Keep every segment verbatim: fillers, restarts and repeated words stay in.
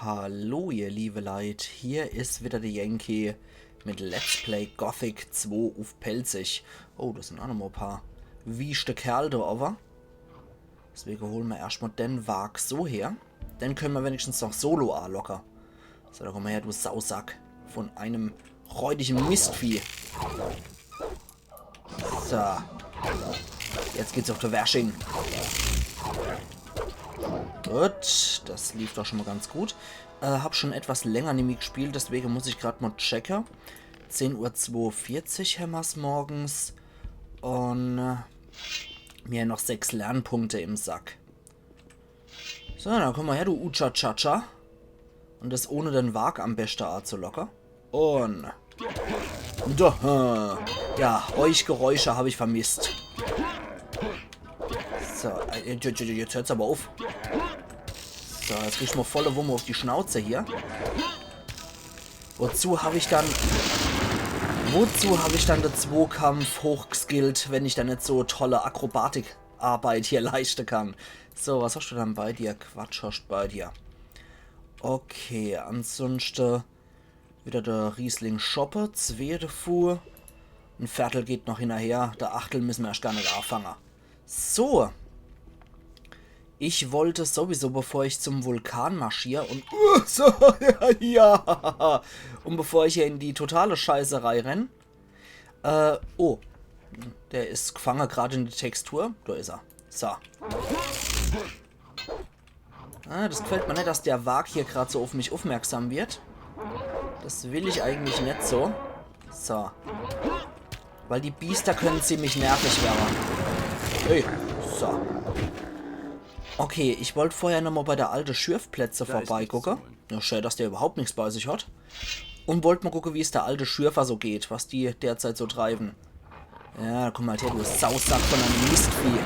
Hallo ihr liebe Leit, hier is wieder de Yankee mit Let's Play Gothic zwei uff Pälzisch. Oh, das sin ach nochmol e paar wieschte Kerl do owwe. Deswege hole mer erscht mol den Warg so her. Den kenne mer wenigstens noch solo alocke. So, do kumm mol her, du Sausack. Von einem räudigen Mistvieh. So. Jetzt geht's uff de Wersching. Gut, das lief doch schon mol ganz gut. Äh, hab schon etwas länger nimmi gespielt, deswege muss ich grad mol checke. Zehn Uhr zweiundvierzig hämmer's morgens. Un, äh, mir noch sechs Lernpunkte im Sack. So, dann kumm mol her, du Ucha-Cha-Cha. Un das ohne den Warg am beschte azulocke. Un da, äh, ja, euch Geräusche hab ich vermisst. So, äh, jetzt, jetzt, jetzt hört's awwer uff. So, jetzt krieg ich mol volle Wumme uff die Schnauze hier. Wozu hab ich dann, wozu hab ich dann de Zwokampf hochgeskillt, wenn ich dann net so tolle Akrobatikarbeit hier leischte kann? So, was hoscht du dann bei dir? Quatsch hoscht bei dir. Okay, ansunschte wieder de Riesling Schoppe, zwee devu. E Vertel geht noch hinnerher, de Achtel misse mer erscht gar net afange. So. Ich wollt sowieso, bevor ich zum Vulkan marschier un, so, ja, ja. Un bevor ich hier in die totale Scheiße reirenn, äh, oh. Der is gfange grad in die Textur. Do is er. So. Ah, das gefällt mer net, dass der Warg hier grad so uff mich uffmerksam wird. Das will ich eigentlich net so. So. Weil die Biester kenne ziemlich nervig werre. Hey, so. Okay, ich wollt vorher nochmol bei de alte Schürfplätze vorbeigucke. Ja, schää, dass der überhaupt nix bei sich hat. Un wollt mol gucke, wie's de alte Schürfer so geht, was die derzeit so treiwe. Ja, kumm halt her, du Sausack von einem Mistvieh.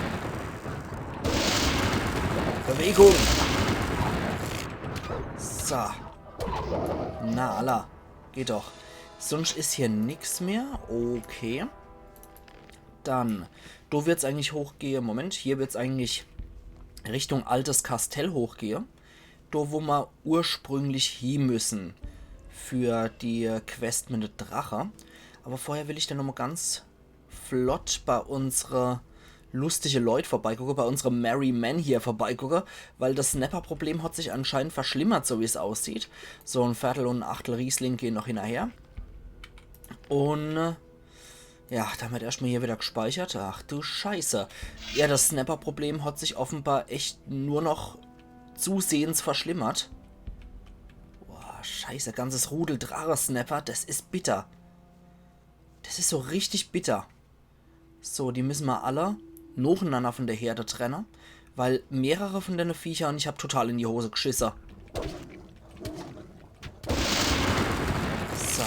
Bewegung! So. Na, alla. Geht doch. Sunscht is hier nix mehr. Okay. Dann, do wird's eigentlich hochgehe. Moment, hier wird's eigentlich Richtung altes Kastell hochgehe. Do, wo mer ursprünglich hie müsse. Für die Quest mit de Drache. Awwer vorher will ich dann nochmol ganz flott bei unsre lustige Leit vorbeigucke, bei unsre Merry Men hier vorbeigucke, weil das Snapper-Problem hat sich anscheinend verschlimmert, so wie's aussieht. So, e Vertel un e Achtel Riesling gehn noch hinnerher. Un, äh, ja, dann werd erscht mol hier wieder gespeichert. Ach du Scheiße. Ja, das Snapper-Problem hat sich offenbar echt nur noch zusehends verschlimmert. Boah, Scheiße, ganzes Rudel Drache-Snapper, das is bitter. Das is so richtig bitter. So, die müsse mer alle nochenanner von de Herde trenne, weil mehrere von dene Viecher un ich hab total in die Hose geschisse. So.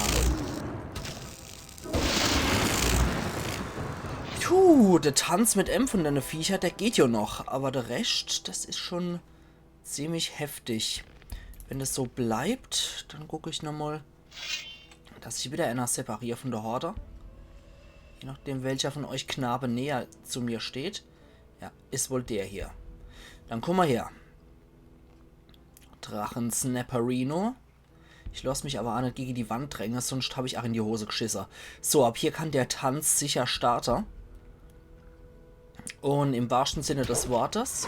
Puh, de Tanz mit em von dene Viecher, der geht jo noch, awwer de Rescht, das is schon ziemlich heftig. Wenn das so bleibt, dann guck ich nochmol, dass ich wieder eener separier von de Horde. Je nachdem, welcher von euch Knabe näher zu mir steht. Ja, is wohl der hier. Dann kumm mol her. Drachen-Snapperino. Ich loss mich awwer aa net gege die Wand dränge, sunscht hab ich aa in die Hose geschisse. So, ab hier kann der Tanz sicher starte. Un im wahrschte Sinne des Wortes.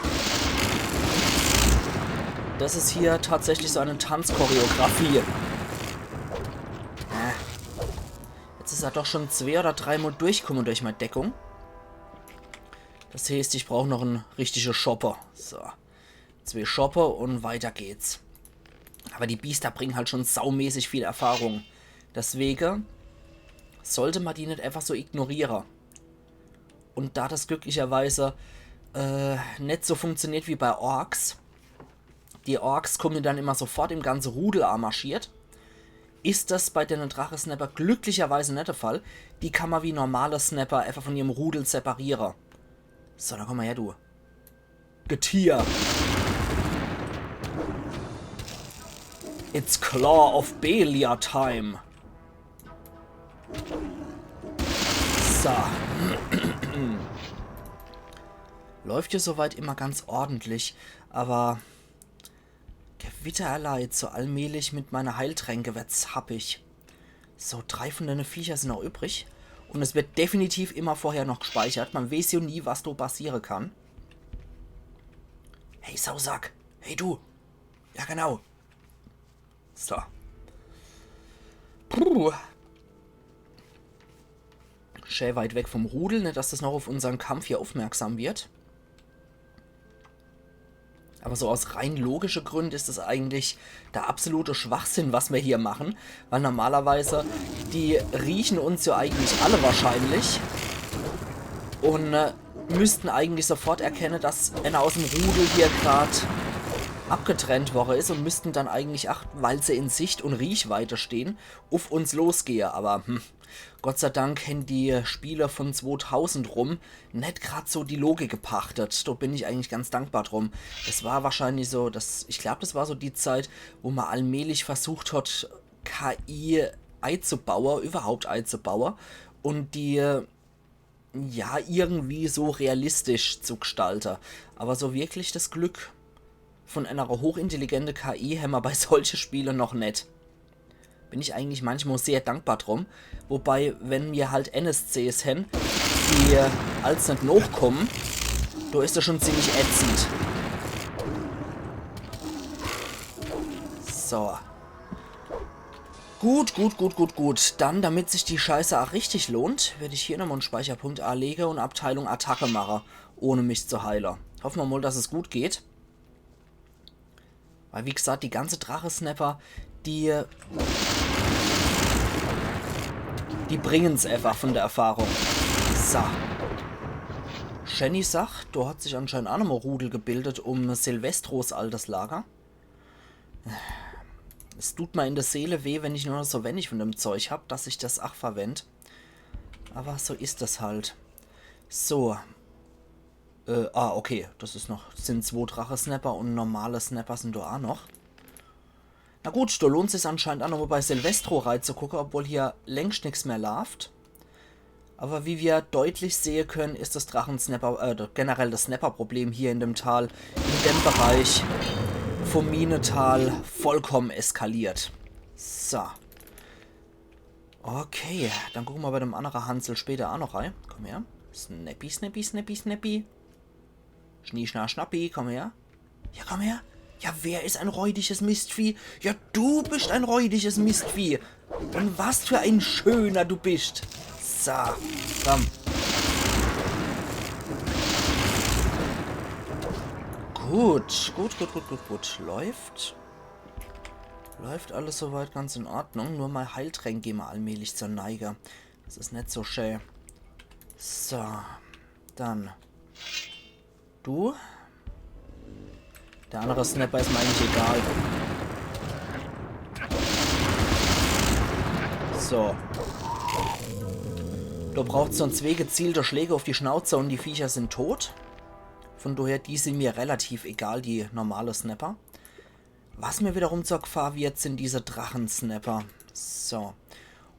Das is hier tatsächlich so e Tanzchoreografie. Äh. Jetzt is er doch schon zwee oder dreimol durchkumme durch mei Deckung. Das heeßt, ich brauch noch e richtige Schoppe. So. Zwee Schoppe un weiter geht's. Awwer die Biester bringen halt schon saumäßig viel Erfahrung. Deswege sollt mer die net einfach so ignoriere. Un da das glücklicherweise, äh, net so funktioniert wie bei Orks, die Orks kumme dann immer sofort im ganze Rudel amarschiert, is das bei dene Drache-Snapper glücklicherweise net de Fall. Die kann mer wie normale Snapper einfach von ihrem Rudel separiere. So, dann kumm mol her, du Getier. It's Claw of Beliar time. So. Läuft jo soweit immer ganz ordentlich, awwer ge-, Witterlei, so allmählich mit meine Heiltränke werd's happig. So, drei von dene Viecher sin noch übrig. Un es werd definitiv immer vorher noch gspeichert. Man weeß jo nie, was do passiere kann. Hey, Sausack. Hey, du. Ja, genau. So. Puh. Schä weit weg vom Rudel, net dass das noch auf unsern Kampf hier aufmerksam wird. Aber so aus rein logische Gründe is es eigentlich der absolute Schwachsinn, was mir hier machen, weil normalerweise, die riechen uns ja eigentlich alle wahrscheinlich un äh, müssten eigentlich sofort erkennen, dass einer aus dem Rudel hier grad abgetrennt worre is un müssten dann eigentlich, ach, weil se in Sicht un Riechweite stehen, auf uns losgehe. Aber hm, Gott sei Dank hän die Spiele von zwotausend rum net grad so die Logik gepachtet. Do bin ich eigentlich ganz dankbar drum. Das war wahrscheinlich so, das, ich glaub, das war so die Zeit, wo man allmählich versucht hat, K I eizubaue, überhaupt eizubaue un die, ja, irgendwie so realistisch zu gestalte. Aber so wirklich das Glück von einer hochintelligente K I hämmer bei solche Spiele noch net. Bin ich eigentlich manchmal sehr dankbar drum. Wobei, wenn mir halt N S Cs hän, die als net nochkommen, do is das schon ziemlich ätzend. So. Gut, gut, gut, gut, gut. Dann, damit sich die Scheiße auch richtig lohnt, werd ich hier nochmal en Speicherpunkt anlege un Abteilung Attacke mache, ohne mich zu heile. Hoffen wir mal, dass es gut geht. Weil, wie gesagt, die ganze Drache-Snapper, die, die bringen's einfach von der Erfahrung. So. Schäni sagt, do hat sich anscheinend auch nochmal Rudel gebildet um Silvestros altes Lager. Es tut mir in der Seele weh, wenn ich nur noch so wenig von dem Zeug hab, dass ich das ach verwend. Aber so is das halt. So. Äh, ah, okay. Das is noch, sind zwo Drache-Snapper un normale Snapper sind do auch noch. Na gut, do lohnt sich's anscheinend auch nochmal bei Silvestro reizugucke, obwohl hier längst nix mehr laaft. Aber wie wir deutlich sehe können, is das Drachensnapper, äh, generell das Snapper-Problem hier in dem Tal, in dem Bereich vom Minetal vollkommen eskaliert. So. Okay, dann gucke mer bei dem annere Hansel später auch noch rei. Komm her. Snappy, snappy, snappy, snappy. Schnie, schna, schnappi, komm her. Ja, komm her. Ja, wer is ein räudiges Mistvieh? Ja, du bist ein räudiges Mistvieh. Un was für ein schöner du bist. So, komm. Gut, gut, gut, gut, gut, gut. Läuft. Läuft alles soweit ganz in Ordnung. Nur mei Heiltränk gehn mer allmählich zur Neige. Das is net so schä. So, dann. Du? Der annere Snapper is mer eigentlich egal. So. Do braucht's nur zwee gezielte Schläge auf die Schnauze un die Viecher sind tot. Von daher, die sind mir relativ egal, die normale Snapper. Was mir wiederum zur Gefahr wird, sind diese Drachensnapper. So.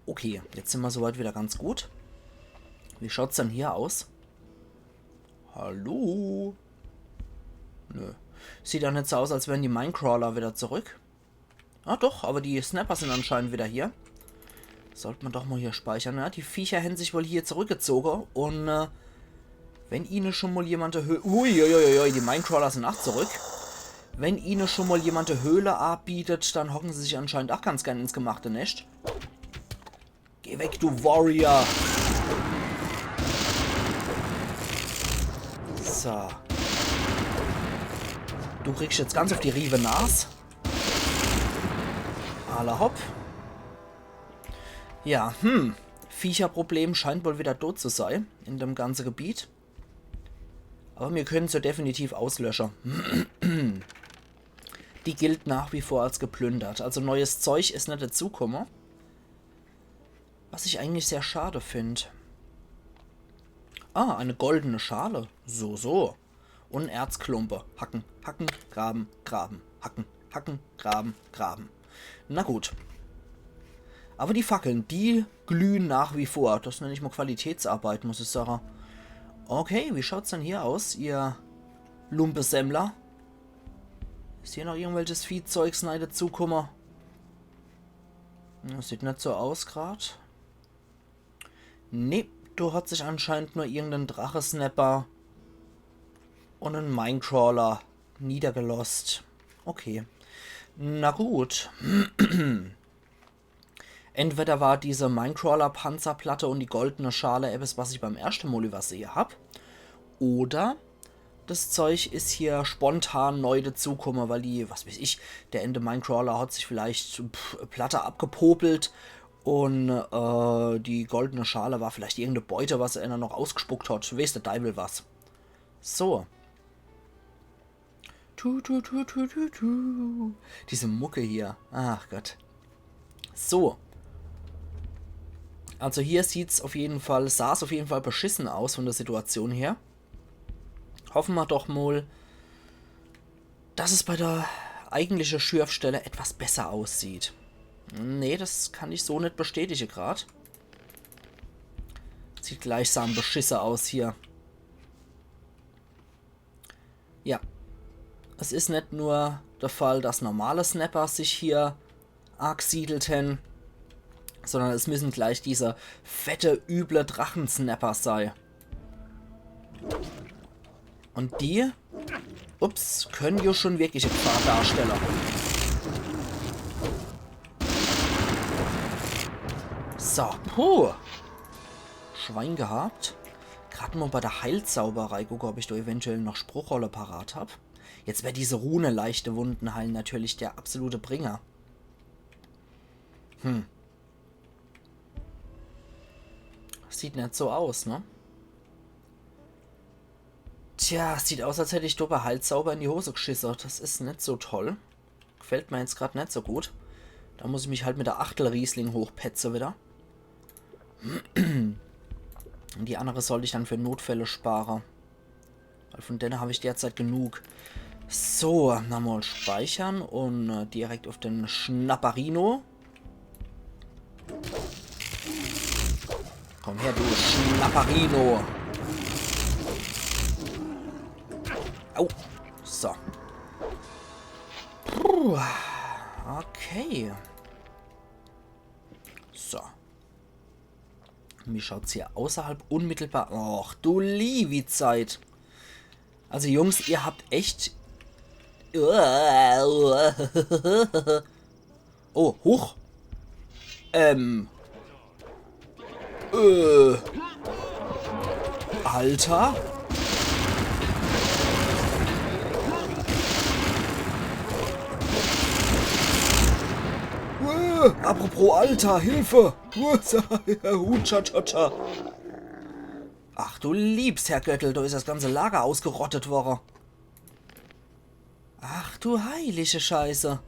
Okay, jetzt sind mer soweit wieder ganz gut. Wie schaut's dann hier aus? Hallo? Nö. Sieht doch net so aus, als wären die Minecrawler wieder zurück. Ah doch, aber die Snapper sind anscheinend wieder hier. Sollt mer doch mal hier speichern. Ja, die Viecher hän sich wohl hier zurückgezoge. Un äh, wenn ihne schon mal jemand e Höh-, uiuiuiui, die Minecrawler sind auch zurück. Wenn ihne schon mal jemand e Höhle abietet, dann hocken sie sich anscheinend auch ganz gern ins gemachte Nescht. Geh weg, du Warrior. So. Du kriegst jetzt ganz auf die Riewe Nas. Alla hopp. Ja, hm. Viecherproblem scheint wohl wieder tot zu sei in dem ganze Gebiet. Aber mir können's ja definitiv auslösche. Die gilt nach wie vor als geplündert. Also neues Zeug is net dazukomme. Was ich eigentlich sehr schade find. Ah, eine goldene Schale. So, so. Un Erzklumpe. Hacken, hacken, graben, graben. Hacken, hacken, graben, graben. Na gut. Aber die Fackeln, die glühen nach wie vor. Das nenn ich mal Qualitätsarbeit, muss ich sagen. Okay, wie schaut's denn hier aus, ihr Lumpesemmler? Is hier noch irgendwelches Viehzeugs nei dezukumme? Ja, sieht net so aus grad. Nee, do hat sich anscheinend nur irgendein Drachesnapper und en Minecrawler niedergelost. Okay. Na gut. Entweder war diese Minecrawler-Panzerplatte und die goldene Schale etwas, was ich beim erschte Mol übersehe hab, oder das Zeug is hier spontan nei dezukumme, weil die, was weiß ich, der ene Minecrawler hat sich vielleicht, pff, Platte abgepopelt und, äh, die goldene Schale war vielleicht irgendeine Beute, was einer noch ausgespuckt hat. Weiß der Deiwel was. So. Tu, tu, tu, tu, tu, tu. Diese Mucke hier. Ach Gott. So. Also hier sieht's auf jeden Fall, sah's auf jeden Fall beschissen aus von der Situation her. Hoffe mer doch mol, dass es bei der eigentliche Schürfstelle etwas besser aussieht. Nee, das kann ich so net bestätige grad. Sieht gleichsam beschisse aus hier. Ja. Es is net nur der Fall, dass normale Snapper sich hier agesiedelt hen, sondern es müssen gleich diese fette, üble Drachensnapper sei. Und die, ups, können jo schon wirklich e Gefahr darstelle. So, puh. Schwein gehabt. Grad mol bei der Heilzauberei gucke, ob ich do eventuell noch Spruchrolle parat hab. Jetzt wär diese Rune leichte Wunden heilen natürlich der absolute Bringer. Hm. Sieht net so aus, ne? Tja, sieht aus, als hätt ich do bei Heilzauber in die Hose geschisse. Das is net so toll. Gefällt mir jetzt grad net so gut. Da muss ich mich halt mit der Achtel Riesling hochpetze wieder. Und die andere sollt ich dann für Notfälle spare. Weil von denne hab ich derzeit genug. So, nochmal speichern und, äh, direkt auf den Schnapperino. Komm her, du Schnapperino. Au. So. Puh. Okay. So. Wie schaut's hier außerhalb unmittelbar? Och, du liewi Zeit. Also Jungs, ihr habt echt... Oh, huch. Ähm. Äh. Alter? Äh, apropos Alter, Hilfe! Hutschatscha. Ach du liebs Herrgöttel, do is das ganze Lager ausgerottet worre. Ach du heilige Scheiße.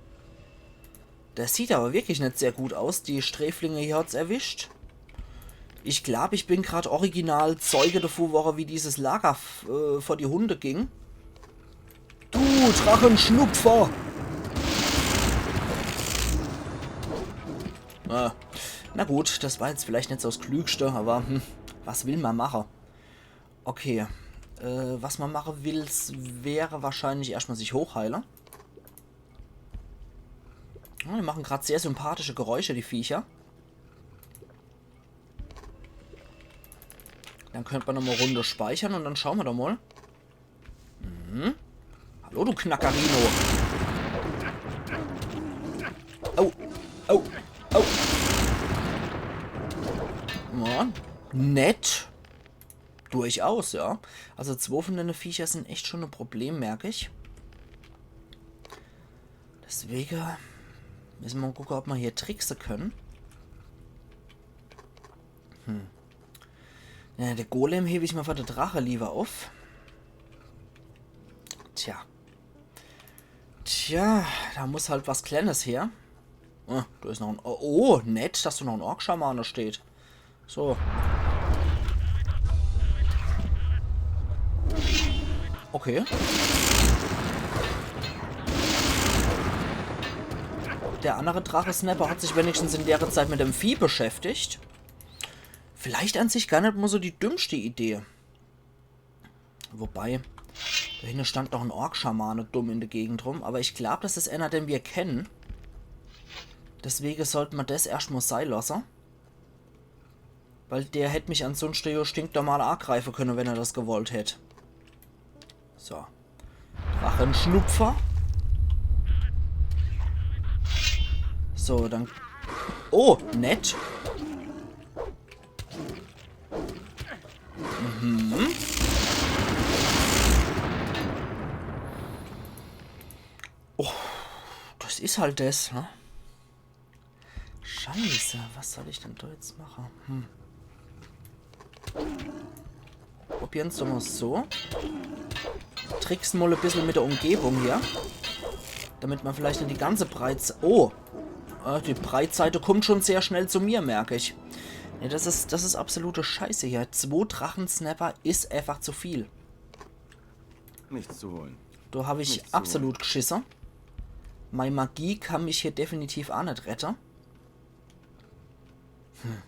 Das sieht aber wirklich net sehr gut aus. Die Sträflinge hier hat's erwischt. Ich glaub, ich bin grad original Zeuge davon worre, wie dieses Lager f- äh, vor die Hunde ging. Du Drachenschnupfer! Äh, na gut, das war jetzt vielleicht net so das Klügste, aber hm, was will man mache? Okay, äh, was man mache will, wäre wahrscheinlich erstmal sich hochheile. Ja, die machen grad sehr sympathische Geräusche, die Viecher. Dann könnt man nochmal Runde speichern und dann schauen wir doch mal. Mhm. Hallo, du Knackerino. Au, au, au. Ja, nett. Durchaus, ja. Also zwei von dene Viecher sind echt schon e Problem, merk ich. Deswege müssen wir mal gucken, ob wir hier trickse können. Hm. Ja, der Golem heb ich mal für de Drache lieber auf. Tja. Tja, da muss halt was Kleines her. Oh, da ist noch ein... Oh, oh, nett, dass da noch ein Orkschamane steht. So. Okay. Der andere Drache-Snapper hat sich wenigstens in der Zeit mit dem Vieh beschäftigt. Vielleicht an sich gar net mal so die dümmste Idee. Wobei, Do hinne stand noch en Ork-Schamane dumm in de Gegend rum, awwer ich glaab, des is ener, den mer kenne. Deswege sollt mer des erscht mol sei losse. Weil der hätt mich ansunschte jo stinknormal agreife kenne, wenn er des gewollt hätt. So. Drachenschnupfer. So, dann. Oh, nett. Mhm. Oh, des is halt des, ne? Scheiße, was soll ich denn do jetzt mache? Hm. Probieren's doch mol so. Trickse mol e bissel mit de Umgebung hier. Damit mer vielleicht net die ganze Breits-, oh! Äh, die Breitseite kummt schun sehr schnell zu mir, merk ich. Nee, des is, des is absolute Scheiße hier. Zwo Drachensnapper is äfach zu viel. Nichts zu holen. Do hab ich absolut gschisse. Mei Magie kann mich hier definitiv aa net rette. Hm.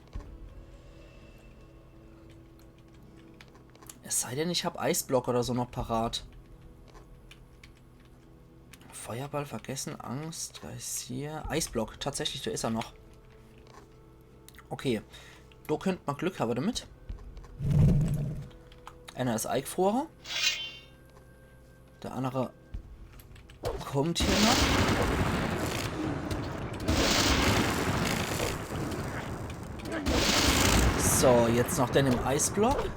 Es sei denn, ich hab Eisblock oder so noch parat. Feuerball vergessen, Angst, Geysir. Eisblock, tatsächlich, do is er noch. Okay. Do könnt mer Glück hawwe damit. Ener is eigfrore. Der annere kummt hier noch. So, jetzt noch den im Eisblock.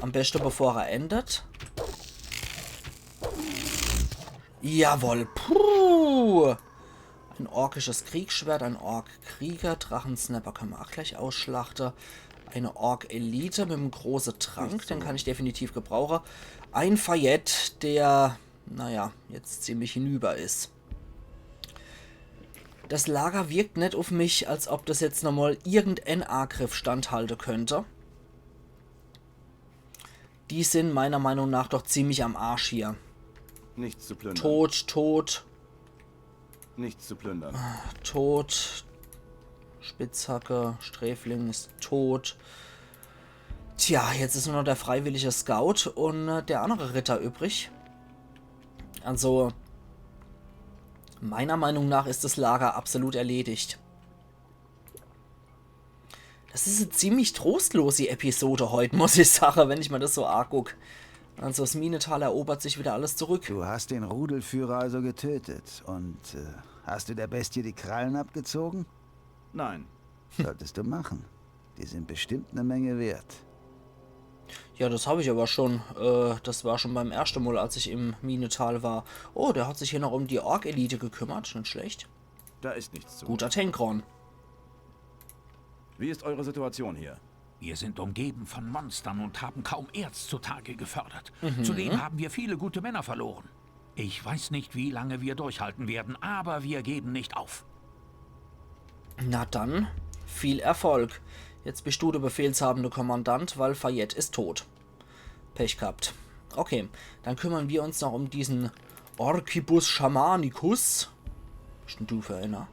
Am beschte, bevor er endet. Jawoll. Puh. Ein orkisches Kriegsschwert, ein Ork-Krieger. Drachensnapper könne mer aa gleich ausschlachte. Eine Ork-Elite mit em große Trank, den kann ich definitiv gebrauche. Ein Fayette, der, naja, jetzt ziemlich hinüber is. Des Lager wirkt net uff mich, als ob des jetzt nochmol irgendeen Agriff standhalte könnt. Die sin meiner Meinung nach doch ziemlich am Arsch hier. Nichts zu plündern. Tot, tot. Nichts zu plündern. Tot. Spitzhacke, Sträfling is tot. Tja, jetzt is nur noch der freiwillige Scout un, äh, der annere Ritter übrig. Also, meiner Meinung nach is des Lager absolut erledigt. Des is e ziemlich trostlosi Episode heut, muss ich sache, wenn ich mer des so aguck. Also, 's Minetal erobert sich widder alles zurück. Du hast den Rudelführer also getötet und, äh, hast du der Bestie die Krallen abgezogen? Nein. Solltest du machen. Die sind bestimmt eine Menge wert. Ja, des hab ich awwer schun. Äh, des war schun beim erschte Mol, als ich im Minetal war. Oh, der hat sich hier noch um die Ork-Elite gekümmert. Net schlecht. Da ist nichts zu. Guter Tankron. Wie ist eure Situation hier? Wir sind umgeben von Monstern und haben kaum Erz zutage gefördert. Mhm. Zudem haben wir viele gute Männer verloren. Ich weiß nicht, wie lange wir durchhalten werden, aber wir geben nicht auf. Na dann, viel Erfolg. Jetzt bist du der befehlshabende Kommandant, weil Fayette is tot. Pech gehabt. Okay, dann kümmern wir uns noch um diesen Orcibus Schamanicus. Was bist denn du für einer?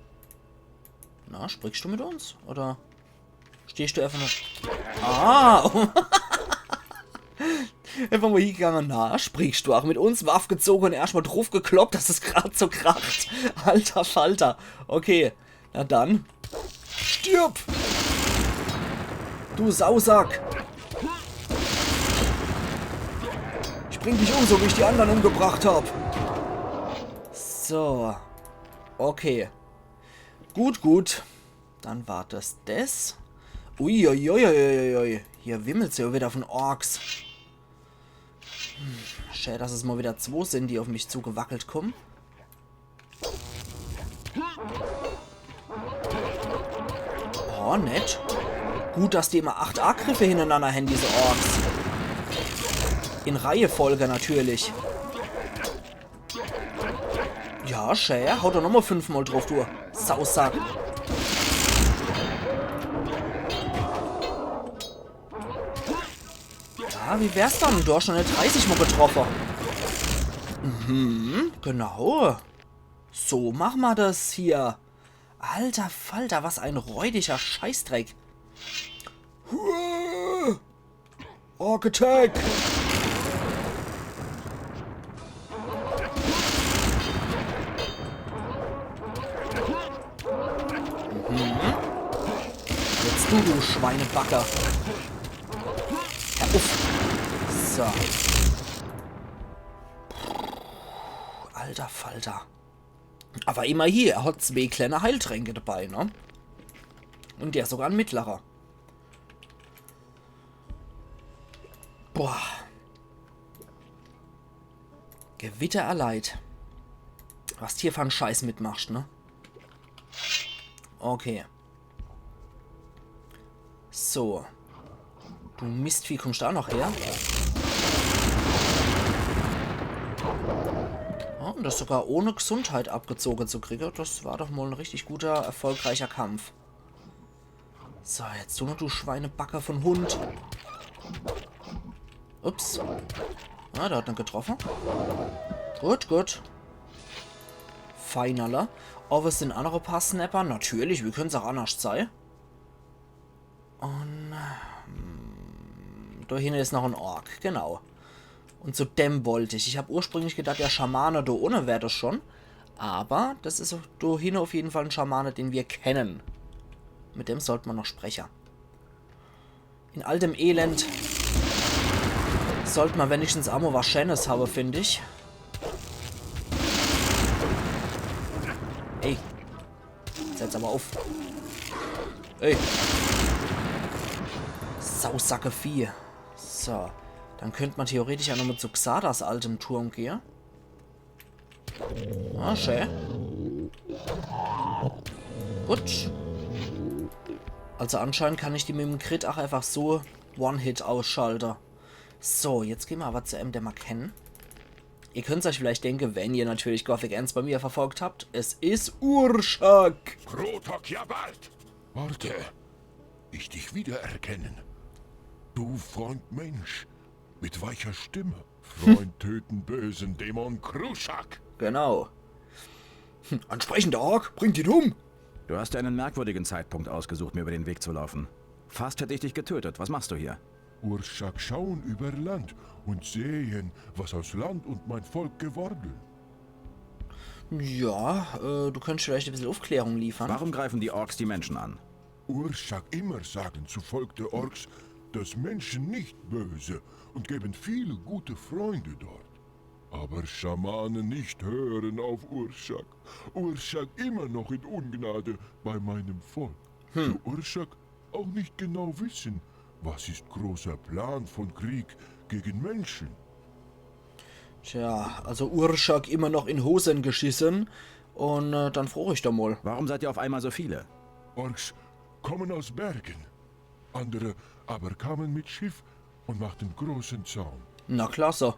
Na, sprichst du mit uns? Oder stehst du einfach nur... Ah! Einfach mal hingegangen. Na, sprichst du auch mit uns? Waff gezogen und erstmal drauf gekloppt, dass es grad so kracht. Alter Falter. Okay, na dann. Stirb! Du Sausack! Ich bring dich um, so wie ich die anderen umgebracht hab. So. Okay. Gut, gut. Dann war das das. Uiuiuiuiui. Hier wimmelt's ja wieder von Orks. Hm, schä, dass es mal wieder zwo sind, die auf mich zugewackelt kommen. Oh, nett. Gut, dass die immer acht Angriffe hintereinander haben, diese Orks. In Reihenfolge natürlich. Ja, schä. Hau doch nochmal fünfmal drauf, du Sausack. Ja, wie wär's dann? Du hast schon eine dreißig Mal getroffen. Mhm, genau. So machen wir das hier. Alter Falter, was ein räudiger Scheißdreck. Huah. Orc Attack! Mhm. Jetzt du, du Schweinebacke. Hör uff. So. Alter Falter. Awwer immerhin, er hat zwee kleine Heiltränke dabei, ne? Un der sogar en mittlerer. Boah. Gewitter erleid. Was du hier fer en Scheiß mitmachst, ne? Okay. So. Du Mistvieh, kommst du aa noch her? Oh, un das sogar ohne Gesundheit abgezoge zu kriege. Das war doch mol en richtig guter, erfolgreicher Kampf. So, jetzt du noch, du Schweinebacke von Hund. Ups. Ah, der hat noch getroffe. Gut, gut. Feinerler. Oh, was sin annere paar Snapper? Natürlich, wie könnt's aa annerscht sei? Un, hm, do hinne is noch en Orc, genau. Un zu dem wollt ich. Ich hab ursprünglich gedacht, der Schamane do unne wär das schon. Awwer das is do hinne uff jeden Fall en Schamane, den mir kennen. Mit dem sollt ma noch spreche. In all dem Elend sollt ma wenigstens aa mol was Scheenes hawwe, find ich. Ey. Jetzt awwer uff. Ey. Sausacke Vieh. So. Dann könnt ma theoretisch aa nochmol zu Xardas altem Turm gehe. Ah, schee. Gut. Also anscheinend kann ich die mit em Crit aa einfach so One-Hit ausschalte. So, jetzt gehn ma awwer zu em, den ma kennen. Ihr könnt's euch vielleicht denke, wenn ihr natürlich Gothic eens bei mir verfolgt habt, es is Urshak. Krotok, ja bald! Warte, ich dich wiedererkennen. Du Freund Mensch, mit weicher Stimme. Freund töten bösen Dämon Kruschak. Genau. Hm, en sprechender Ork bringt ihn um. Du hast dir einen merkwürdigen Zeitpunkt ausgesucht, mir über den Weg zu laufen. Fast hätte ich dich getötet. Was machst du hier? Urshak schauen über Land und sehen, was aus Land und mein Volk geworden. Ja, äh, du könntest vielleicht e bissel Uffklärung liefern. Warum greifen die Orks die Menschen an? Urshak immer sagen zu Volk der Orks, dass Menschen nicht böse und geben viele gute Freunde dort. Aber Schamane nicht hören auf Urshak. Urshak immer noch in Ungnade bei meinem Volk. Hm. So Urshak auch nicht genau wissen, was ist großer Plan von Krieg gegen Menschen. Tja, also Urshak immer noch in Hosen geschissen. Un, äh, dann froch ich do mol. Warum seid ihr auf einmal so viele? Orks kommen aus Bergen. Andere aber kamen mit Schiff und machten großen Zaun. Na klasse,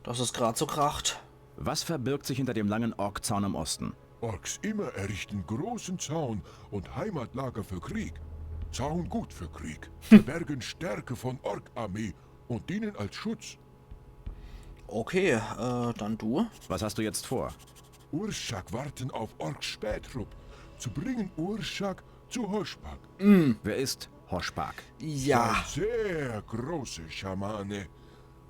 dass es grad so kracht. Was verbirgt sich hinter dem langen Orkzaun im Osten? Orks immer errichten großen Zaun und Heimatlager für Krieg. Zaun gut für Krieg. Verbergen Stärke von Ork-Armee und dienen als Schutz. Okay, äh, dann du. Was hast du jetzt vor? Urshak warten auf Orks Spähtrupp. Zu bringen Urshak zu Hoshpak. Wer ist Hoshpak? Ja. Ein sehr große Schamane.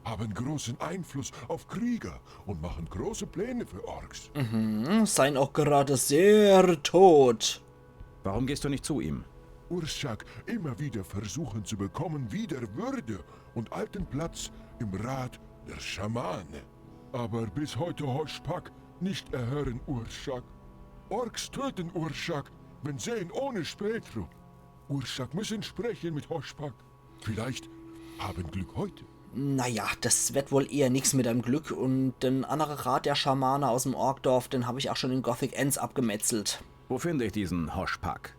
Haben großen Einfluss auf Krieger und machen große Pläne für Orks. Mhm, sein auch gerade sehr tot. Warum gehst du nicht zu ihm? Urshak immer wieder versuchen zu bekommen, wieder Würde und alten Platz im Rat der Schamane. Aber bis heute Hoshpak nicht erhören Urshak. Orks töten Urshak, wenn sehen ohne Spähtrupp. Urshak müssen sprechen mit Hoshpak. Vielleicht haben Glück heute. Naja, das wird wohl eher nix mit deinem Glück un den annere Rat der Schamane aus dem Orkdorf, den hab ich auch schon in Gothic eens abgemetzelt. Wo finde ich diesen Hoshpak?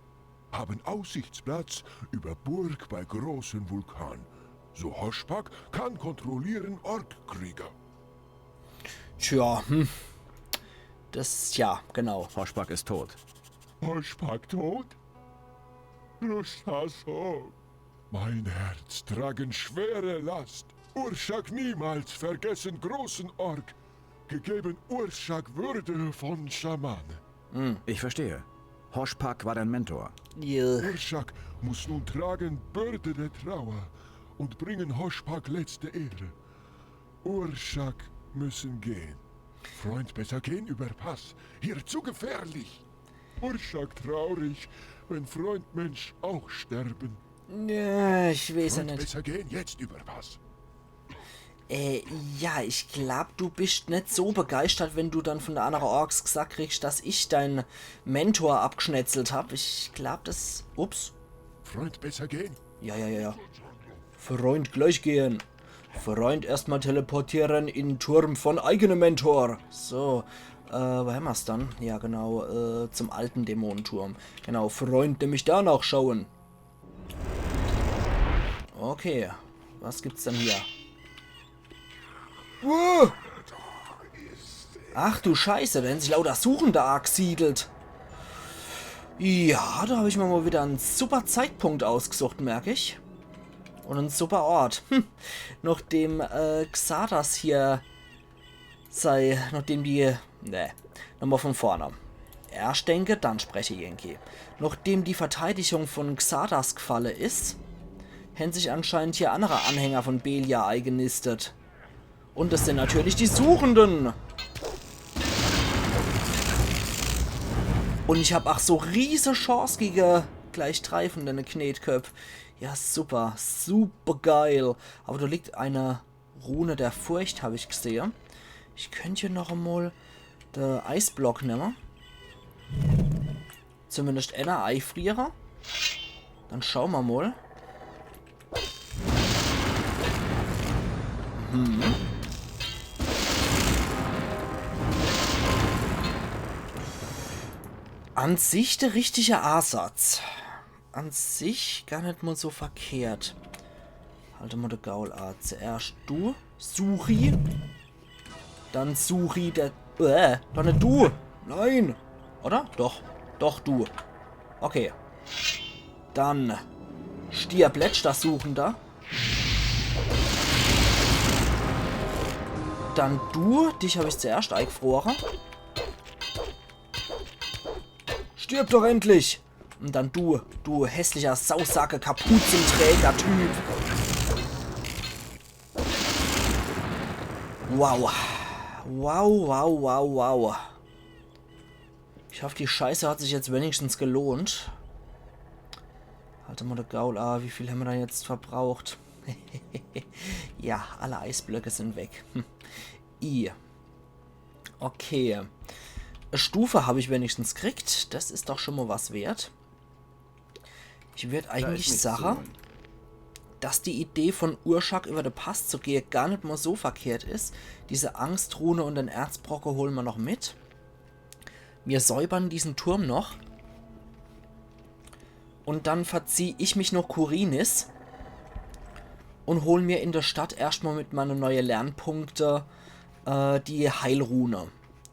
Haben Aussichtsplatz über Burg bei großen Vulkan. So Hoshpak kann kontrollieren Orkkrieger. Tja, hm. Das, ja, genau. Hoshpak ist tot. Hoshpak tot? Rushasok. Mein Herz tragen schwere Last. Urshak niemals vergessen großen Ork. Gegeben Urshak Würde von Schamane. Ich verstehe. Hoshpak war dein Mentor. Ja. Urshak muss nun tragen Bürde der Trauer und bringen Hoschpak letzte Ehre. Urschak müssen gehen. Freund, besser gehen über Pass. Hier zu gefährlich. Urschak traurig, wenn Freund, Mensch auch sterben. Ja, ich weiß ja Freund, net. Besser gehen jetzt über Pass. Äh, ja, ich glaub, du bist net so begeistert, wenn du dann von de annere Orks gesagt kriegst, dass ich dein Mentor abgeschnetzelt hab. Ich glaub, das... Ups. Freund, besser gehen. Ja, ja, ja, ja. Freund gleich gehen. Freund erstmal teleportieren in Turm von eigenem Mentor. So, äh, wo hämmer's dann? Ja, genau, äh, zum alten Dämonenturm. Genau, Freund nämlich danach schauen. Okay, was gibt's denn hier? Uh! Ach du Scheiße, da hänn sich lauter Suchende angesiedelt. Ja, da hab ich mir mal wieder en super Zeitpunkt ausgesucht, merk ich. Und en super Ort. Hm. Nachdem äh, Xardas hier sei, nachdem die... Ne, nochmal von vorne. Erscht denke, dann spreche, Yankee. Nachdem die Verteidigung von Xardas gefalle is, hänn sich anscheinend hier annere Anhänger von Beliar eingenistet. Und das sind natürlich die Suchenden. Und ich hab ach so riese Chance gege gleich drei von dene Knetköpp. Ja, super. Super geil. Aber da liegt eine Rune der Furcht, hab ich gesehe. Ich könnt hier noch emol de Eisblock nemme. Zumindest einer eifriere. Dann schaue mer mol. Hm. An sich de richtige Ansatz. An sich gar net mol so verkehrt. Halt mol de Gaul a. Zuerscht du, Suri. Dann Suri, der... Äh, doch net du. Nein. Oder? Doch. Doch, du. Okay. Dann stirb, letzter Suchender. Dann du. Dich hab ich zuerscht eingefrore. Stirb doch endlich! Und dann du, du hässlicher Sausacke, Kapuzenträger-Typ. Wow. Wow, wow, wow, wow. Ich hoff, die Scheiße hat sich jetzt wenigstens gelohnt. Halt mol de Gaul a, wie viel hämmer do jetzt verbraucht? Ja, alle Eisblöcke sind weg. Hm. I. Okay. E Stufe hab ich wenigstens kriegt. Das is doch schon mol was wert. Ich würd eigentlich sache, dass die Idee von Urschak über de Pass zu gehe gar net mol so verkehrt is. Diese Angstrune und den Erzbrocke hole mer noch mit. Mir säubern diesen Turm noch. Und dann verzieh ich mich noch Khorinis und hol mir in der Stadt erscht mol mit meine neue Lernpunkte äh, die Heilrune.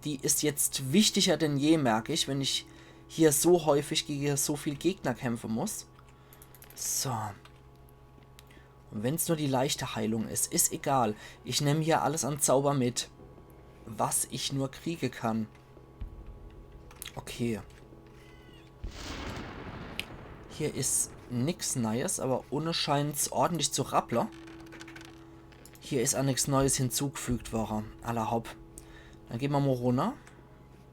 Die is jetzt wichtiger denn je, merk ich, wenn ich hier so häufig gege so viel Gegner kämpfe muss. So. Und wenn's nur die leichte Heilung is, is egal. Ich nemm hier alles an Zauber mit, was ich nur kriege kann. Okay. Hier is nix Neues, aber unne scheint's ordentlich zu rapple. Hier is a nix Neues hinzugefügt worre. Alla hopp. Dann gehn mer mol runner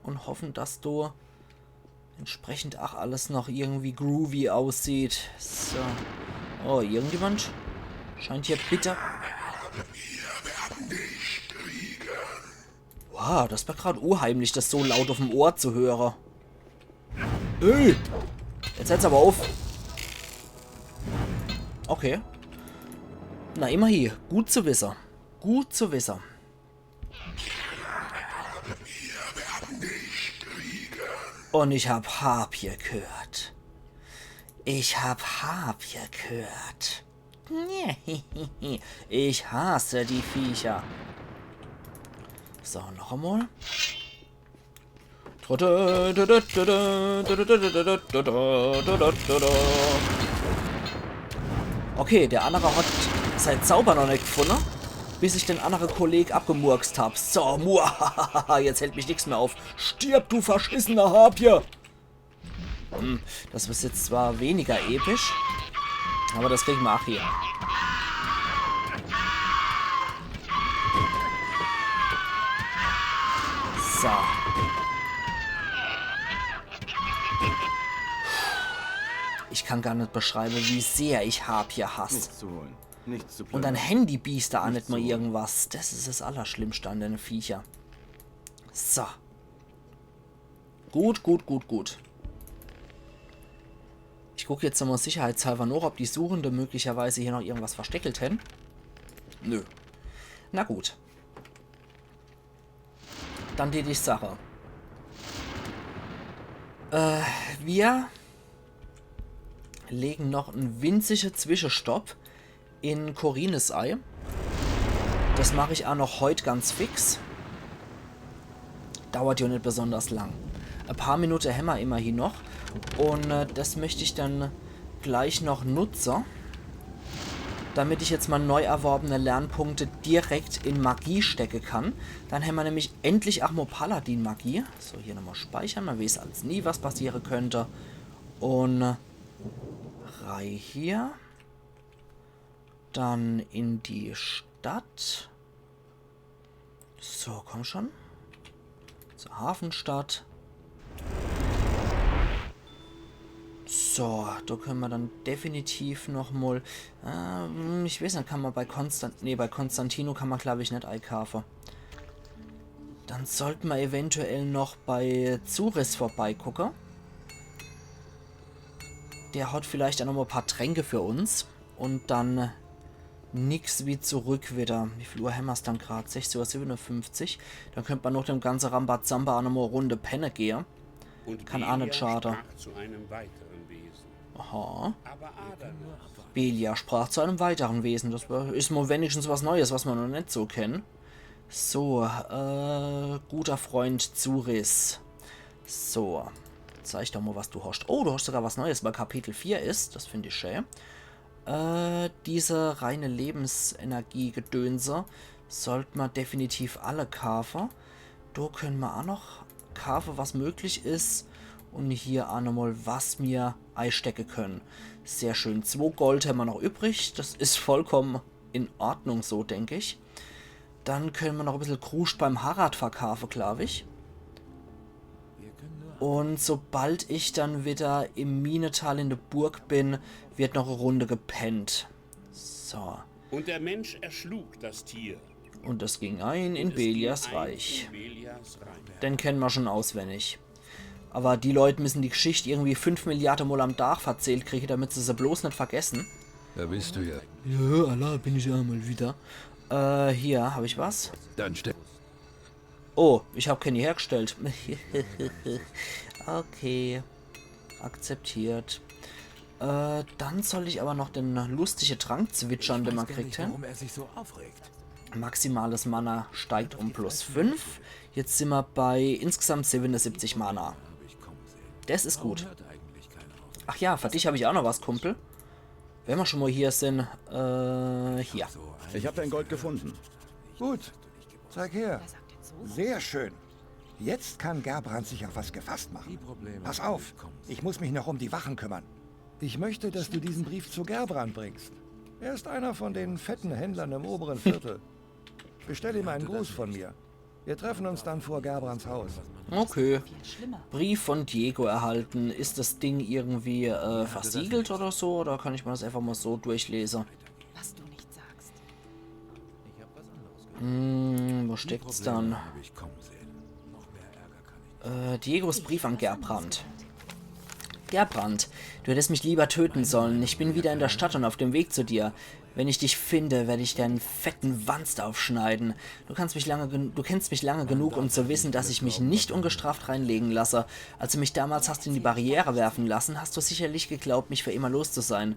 und hoffen, dass do entsprechend ach alles noch irgendwie groovy aussieht. So. Oh, irgendjemand scheint hier bitter... Wow, das war grad unheimlich, das so laut auf'm Ohr zu höre. Ey! Jetzt hört's aber auf. Okay. Na, immerhin. Gut zu wisse. Gut zu wisse. Und ich hab Harpie gehört. Ich hab Harpie gehört. Ich hasse die Viecher. So, noch einmal. Okay, der andere hat sein Zauber noch nicht gefunden, bis ich den anderen Kollegen abgemurkst hab. So, muahaha, jetzt hält mich nichts mehr auf. Stirb, du verschissener Harpie! Hm, das ist jetzt zwar weniger episch, aber das kriegen wir auch hier. Ich kann gar net beschreibe, wie sehr ich Habgier hass. Nichts zu holen. Nichts zu Und plündern. dann hän die Biester aa net mol irgendwas. Das is das Allerschlimmste an den Viecher. So. Gut, gut, gut, gut. Ich guck jetzt nochmol sicherheitshalber noch, ob die Suchende möglicherweise hier noch irgendwas versteckelt hän. Nö. Na gut. Dann die, die Sache. Äh, wir legen noch en winzige Zwischenstopp in Khorinis ei. Das mach ich aa noch heut ganz fix. Dauert jo net besonders lang. E paar Minute hämmer immerhin noch. Und äh, das möcht ich dann gleich noch nutze, damit ich jetzt mol neu erworbene Lernpunkte direkt in Magie stecke kann. Dann hämmer nämlich endlich aa mol Paladin-Magie. So, hier nochmol speichere. Mer weeß als nie, was passiere könnt. Und rei hier. Dann in die Stadt. So, komm schon. Zur Hafenstadt. So, do könne mer dann definitiv nochmol. Ähm, ich weeß net, kann mer bei Konstant. Nee, bei Constantino kann mer, glaub ich, net eikaafe. Dann sollt mer eventuell noch bei Zurys vorbeigucke. Der hat vielleicht aa nochmol e paar Tränke für uns. Und dann nix wie zurück wieder. Wie viel Uhr hämmer's dann grad? Sechzeh Uhr siebenundfünfzig. Dann könnt mer noch dem ganze Rambazamba aa nochmol e Runde penne gehe. Und Kann aa net Belia schade. Sprach zu einem weiteren Wesen. Aha. Aber Adanas Belia sprach zu einem weiteren Wesen. Das war, is mol wenigstens was Neues, was mer noch net so kennen. So, äh, guter Freund Zurys. So, zeig doch mol, was du hast. Oh, du hast sogar was Neues, weil Kapitel vier is. Das find ich schä. Äh, diese reine Lebensenergie-Gedönse sollt mer definitiv alle kaafe. Do könne mer aa noch kaafe, was möglich is. Und hier aa nochmol, was mer eistecke könne. Sehr schön. Zwo Gold hämmer noch übrig. Das is vollkommen in Ordnung so, denk ich. Dann könne mer noch e bissel Kruscht beim Harad verkaafe, glaub ich. Und sobald ich dann wieder im Minetal in de Burg bin, wird noch e Runde gepennt. So. Und der Mensch erschlug das Tier. Und es ging ein in Es ging Belias ein Reich. In Belias Reich. Den kenne mer schon auswendig. Aber die Leut müssen die Geschicht irgendwie fünf Milliarde Mol am Tag verzählt kriege, damit se se bloß net vergessen. Da bist du ja. Ja, Allah, bin ich aa mol wieder. Äh, hier, hab ich was? Dann ste Oh, ich hab kenni hergestellt. Okay. Akzeptiert. Äh, dann soll ich aber noch den lustige Trank zwitschern, den mer kriegt hän. Warum er sich so aufregt. Maximales Mana steigt um plus fünf. Jetzt sin mer bei insgesamt siebenundsiebzig Mana. Des is gut. Ach ja, für dich hab ich auch noch was, Kumpel. Wenn mer schon mol hier sin, äh, hier. Ich hab dein Gold gefunden. Gut, zeig her. Sehr schön. Jetzt kann Gerbrand sich auf was gefasst machen. Pass auf, ich muss mich noch um die Wachen kümmern. Ich möchte, dass du diesen Brief zu Gerbrand bringst. Er ist einer von den fetten Händlern im oberen Viertel. Bestell ihm einen Gruß von mir. Wir treffen uns dann vor Gerbrands Haus. Okay. Brief von Diego erhalten. Is das Ding irgendwie äh, versiegelt oder so? Oder kann ich mer das einfach mol so durchlese? Was du nicht sagst. Hm, wo steckt's dann? Äh, Diegos Brief an Gerbrand. Gerbrand, du hättest mich lieber töten sollen. Ich bin wieder in der Stadt und auf dem Weg zu dir. Wenn ich dich finde, werde ich dir einen fetten Wanst aufschneiden. Du kannst mich lange gen- du kennst mich lange genug, um zu wissen, dass ich mich nicht ungestraft reinlegen lasse. Als du mich damals hast in die Barriere werfen lassen, hast du sicherlich geglaubt, mich für immer los zu sein.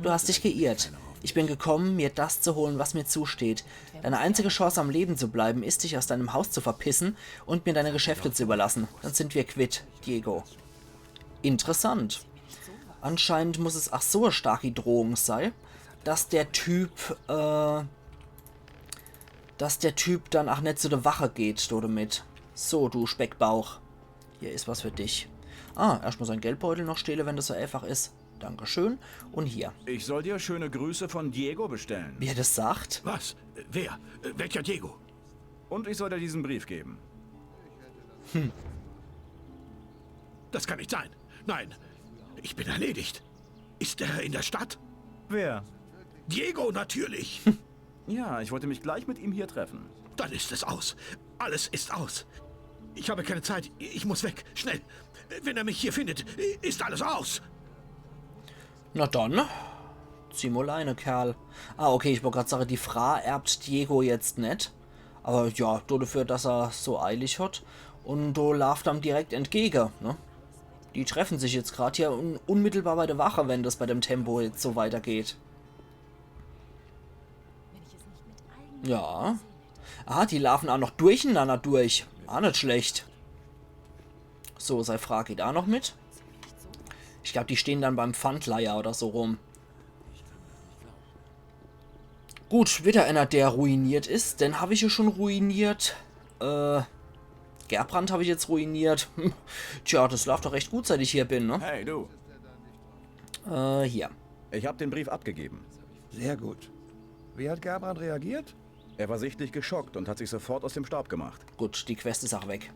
Du hast dich geirrt. Ich bin gekommen, mir das zu holen, was mir zusteht. Deine einzige Chance, am Leben zu bleiben, ist, dich aus deinem Haus zu verpissen und mir deine Geschäfte zu überlassen. Dann sind wir quitt, Diego. Interessant. Anscheinend muss es ach so e starki Drohung sei, dass der Typ, äh, dass der Typ dann ach net zu der Wache geht, so damit. So, du Speckbauch. Hier is was für dich. Ah, erscht mol sein Geldbeutel noch stehle, wenn das so einfach is. Dankeschön. Und hier. Ich soll dir schöne Grüße von Diego bestellen. Wie er das sagt. Was? Wer? Welcher Diego? Und ich soll dir diesen Brief geben. Das kann nicht sein. Nein, ich bin erledigt. Ist er in der Stadt? Wer? Diego natürlich. Ja, ich wollte mich gleich mit ihm hier treffen. Dann ist es aus. Alles ist aus. Ich habe keine Zeit. Ich muss weg. Schnell. Wenn er mich hier findet, ist alles aus. Na dann, zieh mol Leine, Kerl. Ah, okay, ich wollt grad sage, die Fra erbt Diego jetzt net. Aber ja, do dafür, dass er so eilig hat. Und do lauft er em direkt entgege, ne? Die treffen sich jetzt grad hier un unmittelbar bei der Wache, wenn das bei dem Tempo jetzt so weitergeht. Ja. Ah, die laufen auch noch durcheinander durch. Auch net schlecht. So, sei Fra geht auch noch mit. Ich glaub, die stehen dann beim Pfandleiher oder so rum. Gut, wieder einer, der ruiniert ist. Den hab ich ja schon ruiniert. Äh, Gerbrand hab ich jetzt ruiniert. Tja, das läuft doch recht gut, seit ich hier bin, ne? Hey, du. Äh, hier. Ich hab den Brief abgegeben. Sehr gut. Wie hat Gerbrand reagiert? Er war sichtlich geschockt und hat sich sofort aus dem Staub gemacht. Gut, die Quest ist auch weg.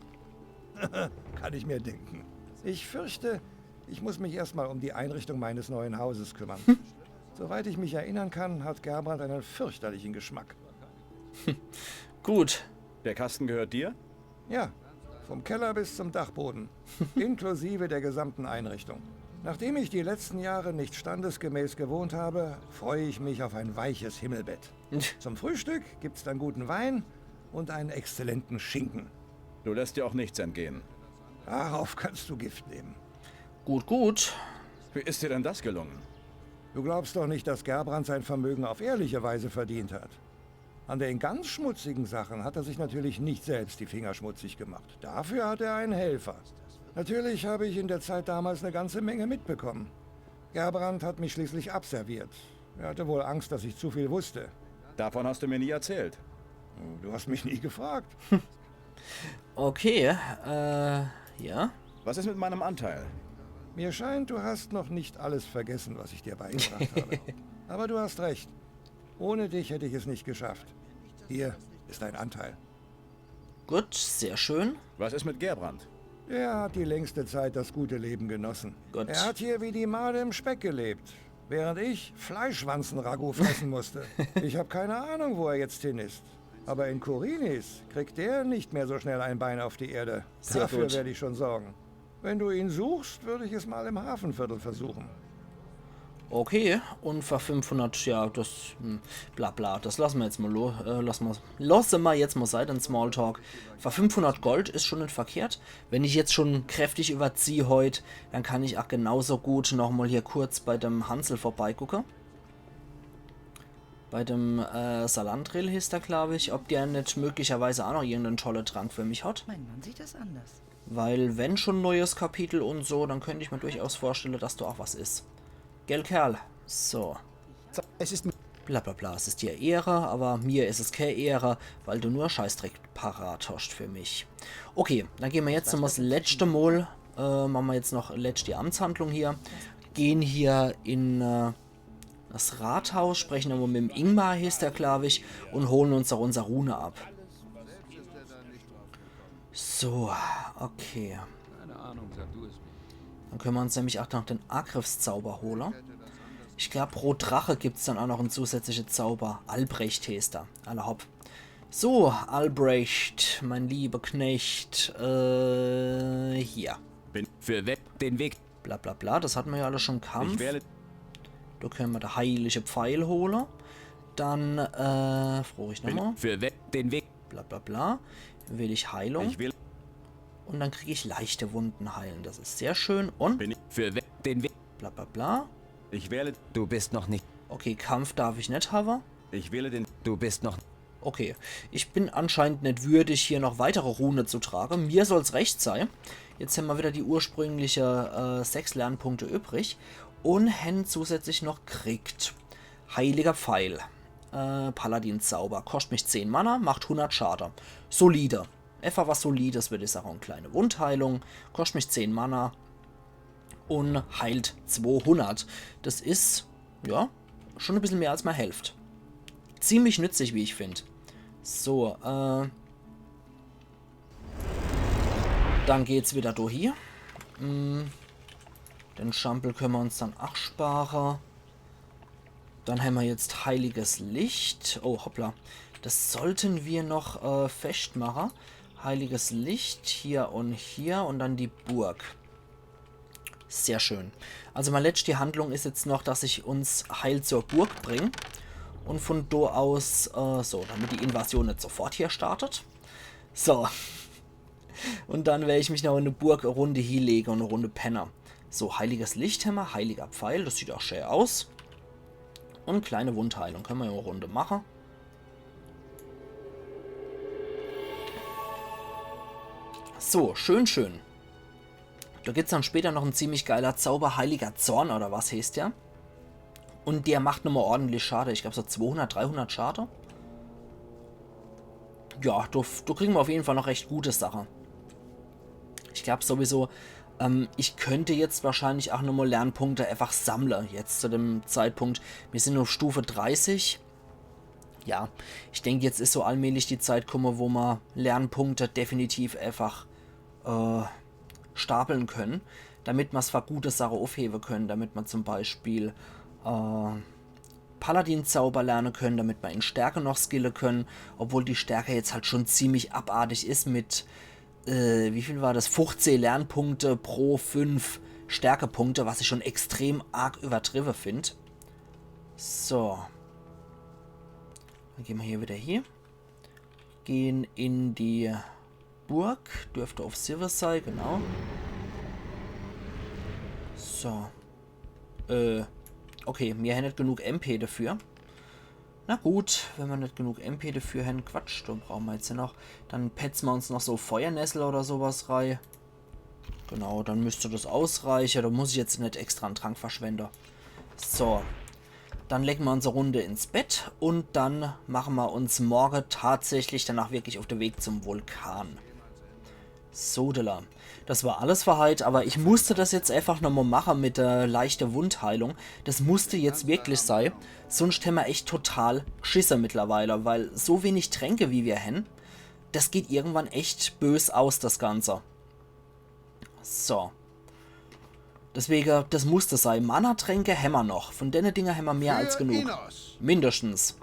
Kann ich mir denken. Ich fürchte, ich muss mich erstmal um die Einrichtung meines neuen Hauses kümmern. Soweit ich mich erinnern kann, hat Gerbrand einen fürchterlichen Geschmack. Gut. Der Kasten gehört dir? Ja, vom Keller bis zum Dachboden, inklusive der gesamten Einrichtung. Nachdem ich die letzten Jahre nicht standesgemäß gewohnt habe, freue ich mich auf ein weiches Himmelbett. Zum Frühstück gibt's dann guten Wein und einen exzellenten Schinken. Du lässt dir auch nichts entgehen. Darauf kannst du Gift nehmen. Gut, gut. Wie ist dir denn das gelungen? Du glaubst doch nicht, dass Gerbrand sein Vermögen auf ehrliche Weise verdient hat. An den ganz schmutzigen Sachen hat er sich natürlich nicht selbst die Finger schmutzig gemacht. Dafür hat er einen Helfer. Natürlich habe ich in der Zeit damals eine ganze Menge mitbekommen. Gerbrand hat mich schließlich abserviert. Er hatte wohl Angst, dass ich zu viel wusste. Davon hast du mir nie erzählt. Du hast mich nie gefragt. Okay, äh, ja. Was ist mit meinem Anteil? Mir scheint, du hast noch nicht alles vergessen, was ich dir beigebracht habe. Aber du hast recht. Ohne dich hätte ich es nicht geschafft. Hier ist dein Anteil. Gut, sehr schön. Was ist mit Gerbrand? Er hat die längste Zeit das gute Leben genossen. Gut. Er hat hier wie die Made im Speck gelebt, während ich Fleischwanzen-Ragout fressen musste. Ich habe keine Ahnung, wo er jetzt hin ist. Aber in Korinis kriegt er nicht mehr so schnell ein Bein auf die Erde. Sehr Dafür gut. Werde ich schon sorgen. Wenn du ihn suchst, würde ich es mal im Hafenviertel versuchen. Okay, und für fünfhundert, ja, das, hm, bla bla, das lasse mer jetzt mal lo, äh, lasse mer, lasse mer jetzt mal sein, den Smalltalk. Für fünfhundert Gold ist schon net verkehrt. Wenn ich jetzt schon kräftig überzieh heut, dann kann ich auch genauso gut nochmal hier kurz bei dem Hansel vorbeigucke. Bei dem, äh, Salandril hieß der, glaub ich, ob der net möglicherweise auch noch irgendeinen tolle Trank für mich hat. Mein Mann sieht das anders. Weil wenn schon neues Kapitel und so, dann könnte ich mir durchaus vorstellen, dass da auch was ist. Gell, Kerl? So. Es ist mir Bla bla bla, es ist dir Ehre, aber mir ist es keine Ehre, weil du nur Scheißdreck parat hast für mich. Okay, dann gehen wir jetzt nochmal das letzte Mal, äh, machen wir jetzt noch letzte Amtshandlung hier. Gehen hier in, äh, das Rathaus, sprechen nochmal mit dem Ingmar, hieß der, glaub ich, und holen uns auch unser Rune ab. So, okay. Keine Ahnung, sag du es mir. Dann können wir uns nämlich auch noch den Angriffszauber holen. Ich glaub, pro Drache gibt's dann auch noch einen zusätzlichen Zauber. Albrecht heißt er. Alla hopp. So, Albrecht, mein lieber Knecht. Äh, hier. Bin für we- den Weg. Bla bla bla, das hatten wir ja alle schon im Kampf. Ich wähle. Da können wir den heilige Pfeil holen. Dann, äh, frage ich Bin nochmal. für we- den Weg. Bla bla bla. Wähle ich Heilung. Ich will. Und dann kriege ich leichte Wunden heilen. Das ist sehr schön. Und Bin ich für we- den Weg. Bla bla bla. Ich wähle. Du bist noch nicht. Okay, Kampf darf ich net haben. Ich wähle den. Du bist noch. Okay, ich bin anscheinend net würdig, hier noch weitere Rune zu tragen. Mir soll's recht sei. Jetzt haben wir wieder die ursprüngliche, äh, sechs Lernpunkte übrig. Und haben zusätzlich noch kriegt. Heiliger Pfeil. Äh, Paladin-Zauber. Kostet mich zehn Mana, macht hundert Schade. Solide. Einfach was Solides, würde ich sagen. Kleine Wundheilung. Kostet mich zehn Mana. Und heilt zweihundert. Das ist, ja, schon ein bisschen mehr als meine Hälfte. Ziemlich nützlich, wie ich find. So, äh. Dann geht's wieder do hie. Mm, den Schampel könne mer uns dann ach spare. Dann hämmer jetzt heiliges Licht. Oh, hoppla. Das sollten mer noch, äh, feschtmache. Heiliges Licht hier und hier und dann die Burg. Sehr schön. Also mei letschti Handlung is jetzt noch, dass ich uns heil zur Burg bring. Und von do aus, äh, so, damit die Invasion net sofort hier startet. So. Und dann wer ich mich noch in de Burg e Runde hielege und e Runde penne. So, heiliges Licht hämmer, heiliger Pfeil, das sieht ach schä aus. Und kleine Wundheilung könne mer ja e Runde mache. So, schön, schön. Do gibt's dann später noch en ziemlich geiler Zauber, heiliger Zorn oder was heeßt der? Und der macht nochmal ordentlich Schade. Ich glaub so zweihundert, dreihundert Schade. Ja, do, do kriegen mer auf jeden Fall noch recht gute Sache. Ich glaub sowieso, ähm, ich könnt jetzt wahrscheinlich ach nochmal Lernpunkte einfach sammle, jetzt zu dem Zeitpunkt. Mir sin uff Stufe dreißig. Ja, ich denk, jetzt is so allmählich die Zeit kumme, wo mer Lernpunkte definitiv einfach, äh, stapeln können, damit mer's für gute Sache aufheben können, damit mer zum Beispiel, äh, Paladin-Zauber lernen können, damit mer in Stärke noch skillen können, obwohl die Stärke jetzt halt schon ziemlich abartig is mit, äh, wie viel war das? Fünfzehn Lernpunkte pro fünf Stärkepunkte, was ich schon extrem arg übertrieben find. So. Dann gehen mer hier wieder hier. Gehen in die Burg. Dürfte auf Silver sei, genau. So. Äh, okay, mir hän net genug M P dafür. Na gut, wenn mer net genug M P dafür hän, Quatsch, dann brauchen mer jetzt hier noch. Dann petzen mer uns noch so Feuernessel oder sowas rei. Genau, dann müsst das ausreichen. Da muss ich jetzt net extra en Trank verschwende. So. Dann legen mer uns e Runde ins Bett und dann machen mer uns morge tatsächlich danach wirklich auf de Weg zum Vulkan. Sodala. Das war alles für heit, aber ich musste das jetzt einfach nochmal machen mit der leichte Wundheilung. Das musste jetzt wirklich sei. Sunscht hämmer echt total gschisse mittlerweile, weil so wenig Tränke wie mir hän, das geht irgendwann echt bös aus, das Ganze. So. Deswege, das musste sei. Mana-Tränke hämmer noch. Von denne Dinger hämmer mehr als genug. Mindestens.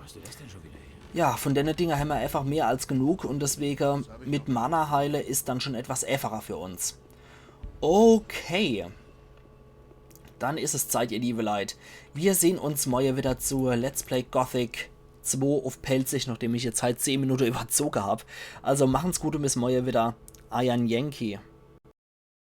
Ja, von denne Dinger hämmer einfach mehr als genug und deswege mit Mana heile is dann schon etwas äfacher für uns. Okay. Dann is es Zeit, ihr liebe Leit. Wir sehen uns morge wieder zu Let's Play Gothic zwei auf Pälzisch, nachdem ich jetzt halt zehn Minuten überzogen hab. Also machen's gut und bis morge wieder. Eier Yankee.